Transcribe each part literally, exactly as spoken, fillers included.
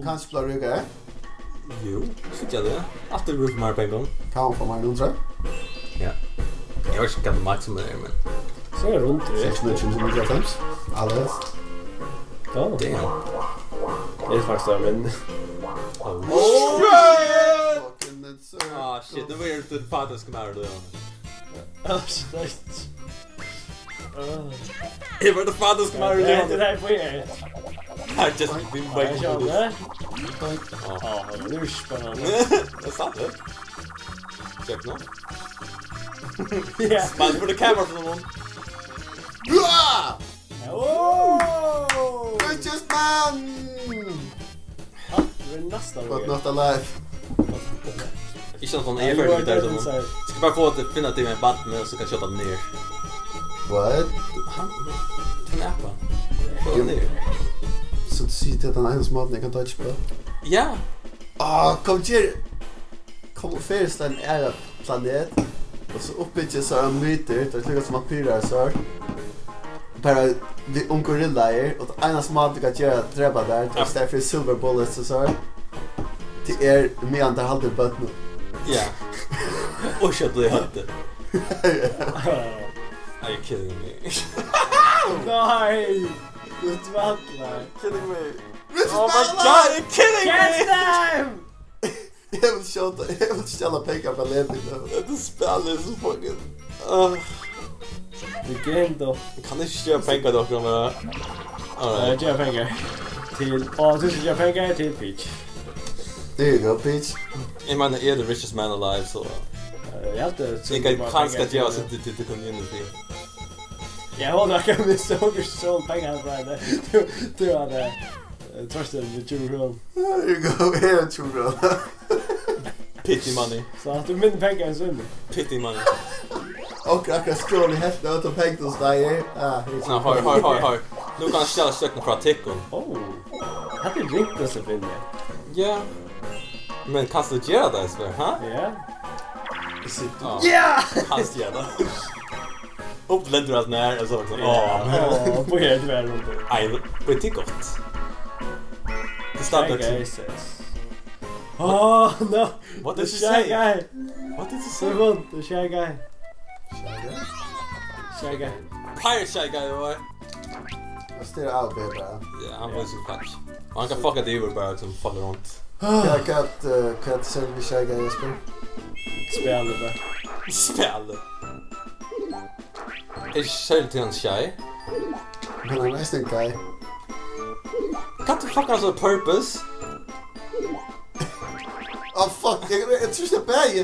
Kanska blíva ríkari? Jú, síggja tað. Altíð brúk fyri meira pengum. Kann man fáa meira enn hundrað? Ja. Eg veit ikki, hvat maksimum er, men so er rundt, ja. Seks hundrað og níggjuoghálvfems. Alles. Damn. Tað er faktiskt ein vinn. Oh, shit! Fucking insane. Ah, shit, nú er tú fatiskur maður, tú, ja. Oh, shit. Eg var tað fatiskur maður, ja, tú. Tað er tað, eg fái. I just been waiting for this. Ah, nú er spennandi. Tað er satt, ja. Check nú. Ja. Smile for the camera, someone. Bra! Oh! Richest man! Ha, tú ert næstan but not alive. Ikki sånn, eg føler meg der sånn. Skal bara fáa at finna at tað er ein button, og so kann skjóta hann niður. What? Hann, hann er apa. Skjóta hann niður. So tú sigur, tað er tann einasti mátin, eg kann toucha på? Ja. Ah, kom, ger, kom og ferðast ein aðra planet, og so uppbyggja so ein mytur, tað er líka sum vampyrar, so. Bara við um gorillar, og tað einasta mál, tú kanst gera, er at drepa tær, tað er í staðin fyri silver bullets og so. Tað er meðan tær halda børnum. Ja. Og skjóta tey í høvdið. Are you kidding me? Nei! Tú tvætlar. Kidding me? Oh my God, are you kidding me? Catch them! Eg vil skjóta, eg vil stjala pengar frá Levi nú. Hetta spælið er so fucking, ah. Legendo. Eg kann ikki geva pengar til okkurt, men, alright. Eh, geva pengar til, og tú skal geva pengar til Peach. There you go, Peach. Eg meini, eg eri the richest man alive, so. Eh, eg helt, eh, eg kann kanska geva eitt sindur til, til community. Ja, hon har kanskje mista onkra stóra pengar frá henni. Tú, tú hevði, eh, trøstað við tjúgu krónur. There you go, her er tjúgu krónur. Pity money. So at tú minni pengar enn Sveinur. Pity money. Og akkurát stjól í helvt av øllum pengum, so tað er, ah, her er... Nei, hoyr, hoyr, hoyr, hoyr. Nú kann eg stjala støkkin frá tykkum. Oh, hatta er ringt, Sveinur. Ja. Men kanst tú gera tað, Sveinur, ha? Ja. Ja! Kanst gera tað. Upp lendur alt nær, og so, liksom, ja. Åh, men. Åh, på helt världen. Nei, men det er godt. Det starter Shy Guy says. Oh, no. What did you say? The Shy Guy. What did you say? Shy Guy. Shy Guy? Shy Guy. Pirate Shy Guy, boy. Eg stýri av, bara. Ja, hann var so fast. Og hann kann fucka teg yvir bara, sum fucka rundt. Hvat, hvat, eh, hvat sær við Shy Guy, Jesper? Spælið bara. Spælið. Er ikki serligt til hann Shy? Men hann er eisini gay. Hvat the fuck er so purpose? Oh, fuck, eg, eg trúði, tað bæði.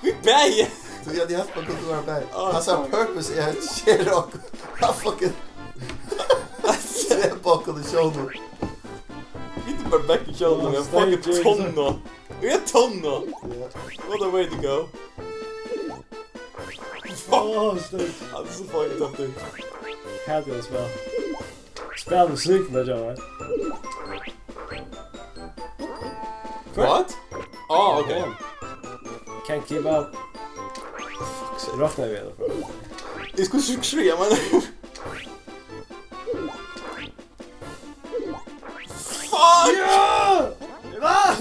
Vit bæði. Tú, ja, de har spurt, om du har bæði. Oh, fuck. Hansara purpose er at skera okkum. Hann fucking drepa okkum í sjónum. Vit eru bara back í sjónum, oh, eg er fucking tunna. Eg er tunna. Ja. What a way to go. Oh, steak. Hann er so fucking tough, dude. Hati tað spæl. Spæl við svikna, John. What? Oh, okay. Can't keep up. Fuck's sake. Rokna við tað. Eg skuldi ikki skriva, men... Fuck! Ja! Hvat?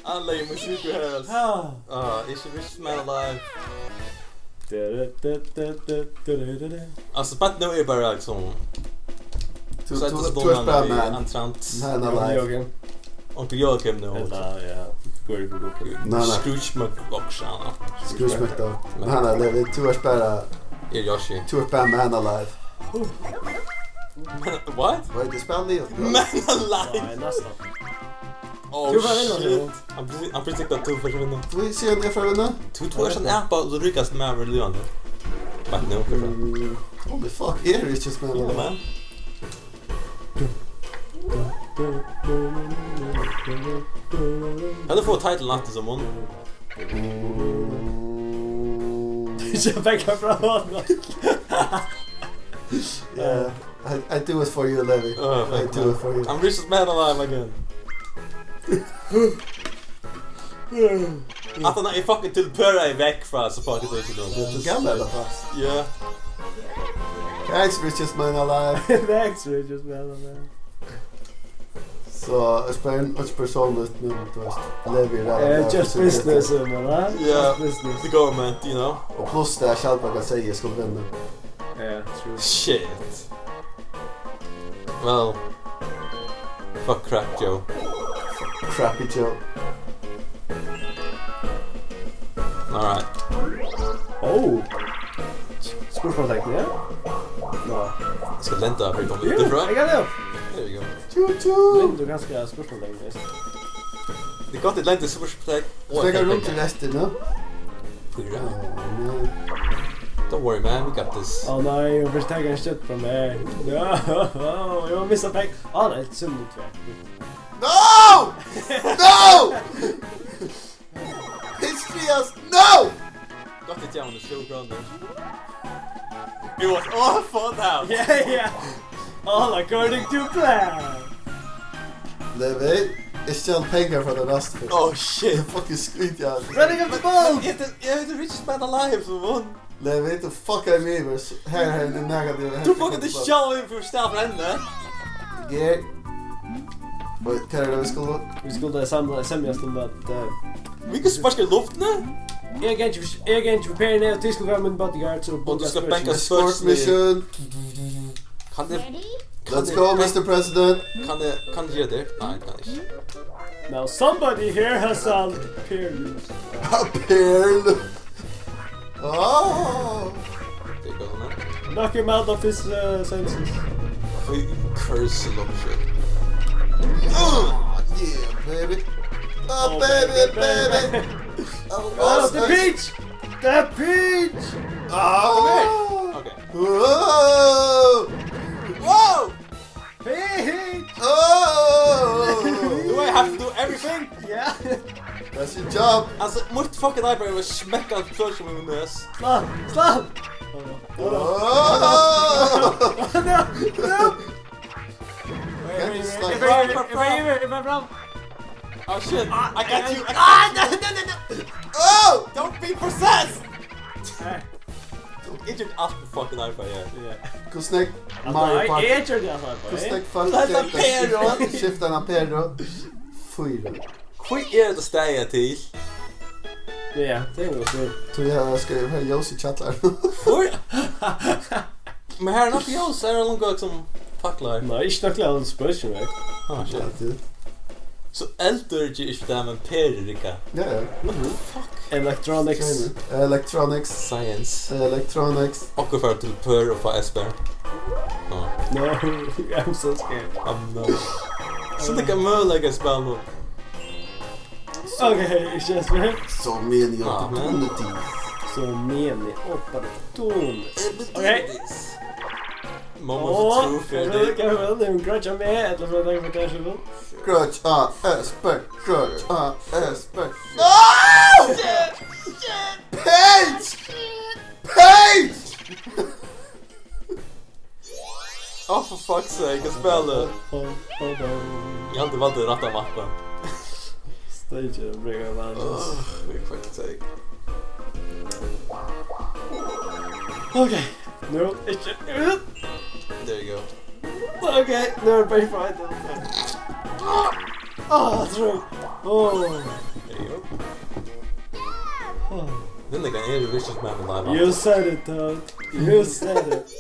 Hann legði meg sjúkur her, altso. Ja. Ah, ikki richest man alive. Altso, but nú er bara, liksom, tú, so tú, tú ert bara man, man alive. Onkel Joakim nú. Ella, ja. Nei, nei. Scrooge McDuck, ja. Scrooge McDuck. Nei, nei, Levi, tú ert bara... Eg eri Yoshi. Tú ert bara man alive. What? Wait, tað spælir jú. Man alive! Nei, næstan. Oh, shit. Tú fert at vinna, Simon. Hann predi-, hann predictar at tú fert at vinna. Tú sigur at eg fari at vinna? Tú, tú ert ein apa, og tú ríkasti maður í líðandi. But no, hvat? Mm, holy fuck, eg eri ikki spennandi. Yeah, man. Kann tú fáa title aftur, Simon? Mm. Ikki at fekk frá honum. Yeah, I, I do it for you, Levi. Oh, I do it for you. I'm richest man alive again. At hann er fucking tilbøra í vekk frá, so fucking tað er ikki nóg. Ja, tú gammal, ella fast? Ja. Thanks, richest man alive. Thanks, richest man alive. So, eg spyr ikki persónligt, men, tú veist, eg livi í ræðuliga... Eh, just business, man, ha? Yeah, just business. The government, you know. Og pluss tað, at Skjaldbøkan segði, eg skuldi vinna. Yeah, true. Shit. Well, fuck Crap Joe. Crappy Joe. Alright. Oh. Spurningstekin, ja? Nå. Eg skal lenda fyri at koma út herfrá. Eg kann det. There you go. Tju, tju. Men du kanska spurningstekin, ja. Det er gott, eg lendi spurningstekin. Snakka rundt til restina. Fýra. Oh, no. Don't worry, man, we got this. Å nei, hon vil taka ein støtt frá mær. Ja, eg má missa peng. Å nei, sum tvær. No! No! Pitch Trias, no! Gott, eg gav honum sjey krónur. It was all fun out. Yeah, yeah. All according to plan. Levi, eg stjól pengar frá The Last of Us. Oh, shit. Fucking skít, ja. Running up the ball! Eg hevði, eg hevði richest man alive, so won. Levi, tú fuckaði meg yvir. Her, her, tað er negativt. Tú fuckaði sjálv yvir fyri at stava frá henni. Ger. Oj, hvat er det vi skal nå? Vi skal da samle, semjast om at, eh, vi kan sparka i luftene. Jeg er ikke, jeg er ikke Per, og du skal være min bodyguard, så... Og du skal banke Spurs. Escort mission. Kan det... Let's go, mister President. Kan det, kan det gjøre det? Nei, det kan jeg ikke. Now somebody here has a peerless. A peerless. Oh! Det er godt, ne? Knock him out of his, uh, senses. Fy curse, lukter. Oh, yeah, baby. Oh, baby, baby. Oh, the peach! The peach! Oh! Okay. Whoa! Whoa! Hey, hey! Oh! Do I have to do everything? Yeah. That's your job. Altso, mítt fucking arbeiði var at smekka ein fløsku við nøs. Slå! Slå! Oh. No! No! Wait, wait, wait, wait, wait, wait, wait, wait, wait. Oh shit, I got you, I got you. Ah, no, no, no, no. Oh! Don't be possessed! Hey. Eg gjørdi alt fucking arbeiði her. Ja. Hvussu nógv Mario Party? Eg gjørdi alt arbeiði. Hvussu nógv fólk... Hetta er Pero. Skifta ein Pero. Fýra. Hví er hetta staðið til? Ja, tað er gott. Tí eg skal hava ljós í kjallaranum. Hví? Men her er nokk ljós, her er longu sum faklar. Nei, ikki nokk ljós, spør ikki meg. Ah, shit. Ja, tú. So eldur ger ikki tað, men perur rigga. Ja, ja. What the fuck? Electronics. Electronics. Science. Electronics. Okkurt fer til pør og fá Esper. No. No, I'm so scared. I'm no. So tað kann møguliga spæla nú. Okay, ikki Esper. So many opportunities. So many opportunities. Okay. Moments of truth here, dude. Hvat er det, hon grudger meg, ella hvat er det, hon grudger meg? Grudge, ah, Esper, grudge, ah, Esper. No! Shit! Shit! Peach! Peach! Oh, for fuck's sake, eg spæli. Eg haldi, eg valdi rætta mappu. Stage of Bring Out Vengeance. Ugh, we quick take. Okay. No, ikki. There you go. Okay, no, bare fight. Ah, true. Oh. There you go. Oh. Then they can hear the vicious man alive. You said it, Toad. You said it.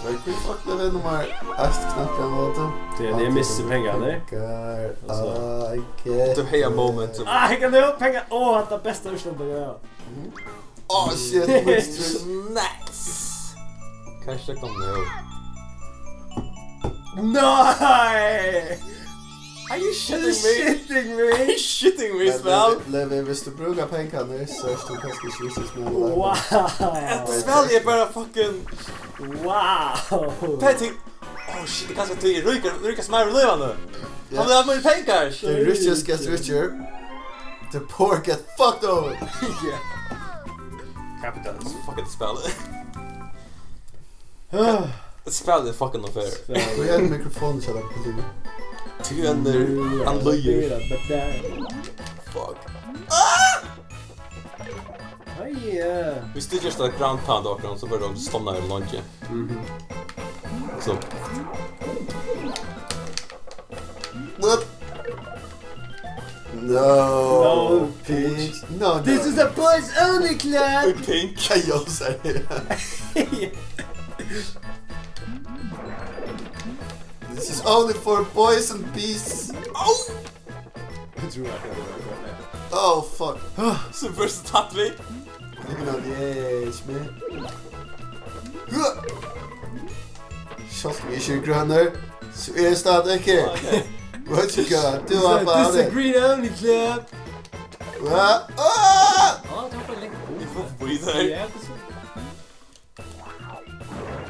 Men hví fuck er tað nú meir eitt knappa á móti? Tí at eg missi pengar, nei? Pengar. Altso. Ah, I get it. Tú hevði moment. Ah, eg kann hava pengar. Ó, hatta er besta úrslitið, ja. Mhm. Oh shit, nice. Kanska kom nú. Nei! Are you shitting me? Shitting me? Are you shitting me, spæl? Levi, Levi, viss tú brúkar pengarnar, so ert tú kanska ikki vissur, men... Wow! Hetta spælið er bara fucking... Wow! Tað er ting... Oh shit, tað er kanska tí eg ríkur, ríkast meira í lívinum. Ja. Hann vil hava meir pengar. The richest gets richer. The poor get fucked over. Yeah. Capitalism. Fuck it, spælið. Spælið er fucking unfair. Spælið. Hví er mikrofonin hjá tær, Petur? Tí hann er, hann lýgur. Fuck. Ah! Hey, eh. Viss tú gert eitt ground pound, Akram, so verður tú stovnaður leingi. Mhm. So. What? No, no, Peach. No, no. This is a boys only club. Pink. Chaos. This is only for boys and beasts. Oh! Oh, fuck. So first attack, vi. Look at the edge, man. Sjálvt um eg ikki eri grønur, so eri eg stadigvæk her. Okay. What you gonna do about it? This is a green only club. Hva? Ah! Á, tað var bara lengt. Vit fáa forbi tað. Ja, tað er so.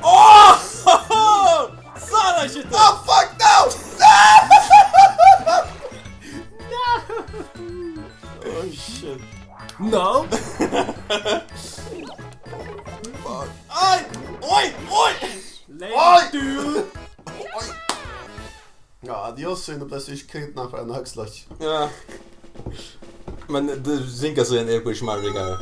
Á! Satan, shit. Oh, fuck, no! No! Oh, shit. No. Fuck. Ai! Oj! Oj! Lame, oj! Dude! Oj! Ja, adios, so inn og blei ikki kidnappað av ein høgslokk. Ja. Men tað ringasta er, at eg blívi ikki meira ríkari.